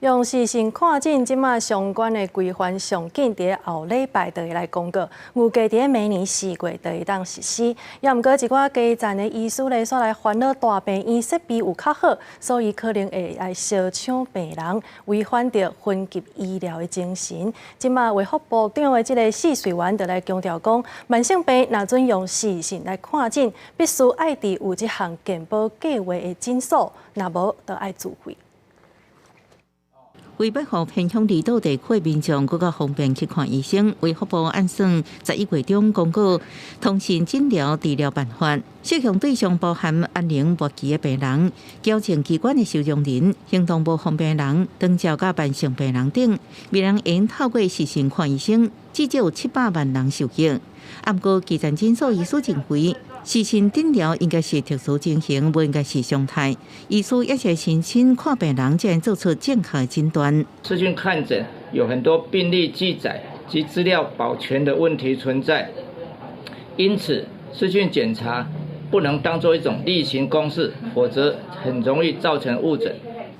用視訊看診，這馬相關的規範上緊佇後禮拜就會來公告，預計佇明年4月就會當實施。也毋過一寡基層的醫師咧，煞來煩惱大病院設備有較好，所以可能會來相搶病人，違反著分級醫療的精神。這馬衛福部長的這个試睡員就來強調講，慢性病若準用視訊來看診，必須愛佇有這項健保計畫的診所，若無就愛自費。為欲予偏鄉離島地區民眾閣較方便去看醫生，衛福部按算11月中公告通訊診療治療辦法，適用對象包含安寧末期的病人、矯正機關的收容人、行動無方便人、長照佮慢性病人等，未來會透過視訊看醫生，至少有700萬人受益。毋過基層診所醫師認為，視訊診療應該是特殊情形，無應該是常態。醫師也是申請看病人，才能做出正確的診斷。視訊看診有很多病歷記載及資料保全的問題存在，因此視訊檢查不能當作一種例行公事，否則很容易造成誤診。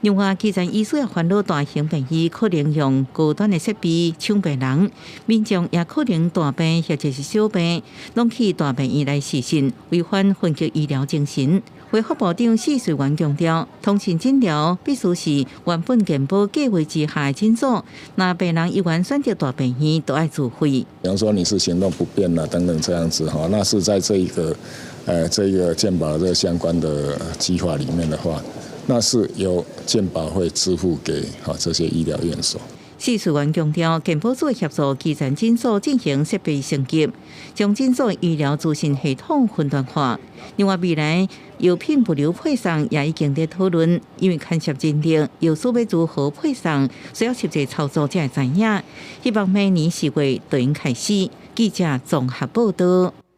另外，基層醫師也煩惱大型病院可能用高端的設備搶病人，民眾也可能大病或者是小病，攏去大病院來視訊，違反分級醫療精神。衛福部長試睡員強調，通訊診療必須是原本健保計畫之下的診所，若病人依然選擇大病院，都愛自費。比方說你是行動不便啦等等這樣子哈，那是在這一個健保這個相關的計劃裡面的話，那是由健保會支付給哈這些醫療院所。試睡員強調，健保署協助基層診所進行設備升級，將診所醫療資訊系統雲端化。另外，未來藥品物流配送也已經在討論，因為牽涉人力，藥師欲如何配送，需要實際操作才會知影。希望明年4月就能開始。記者綜合報道。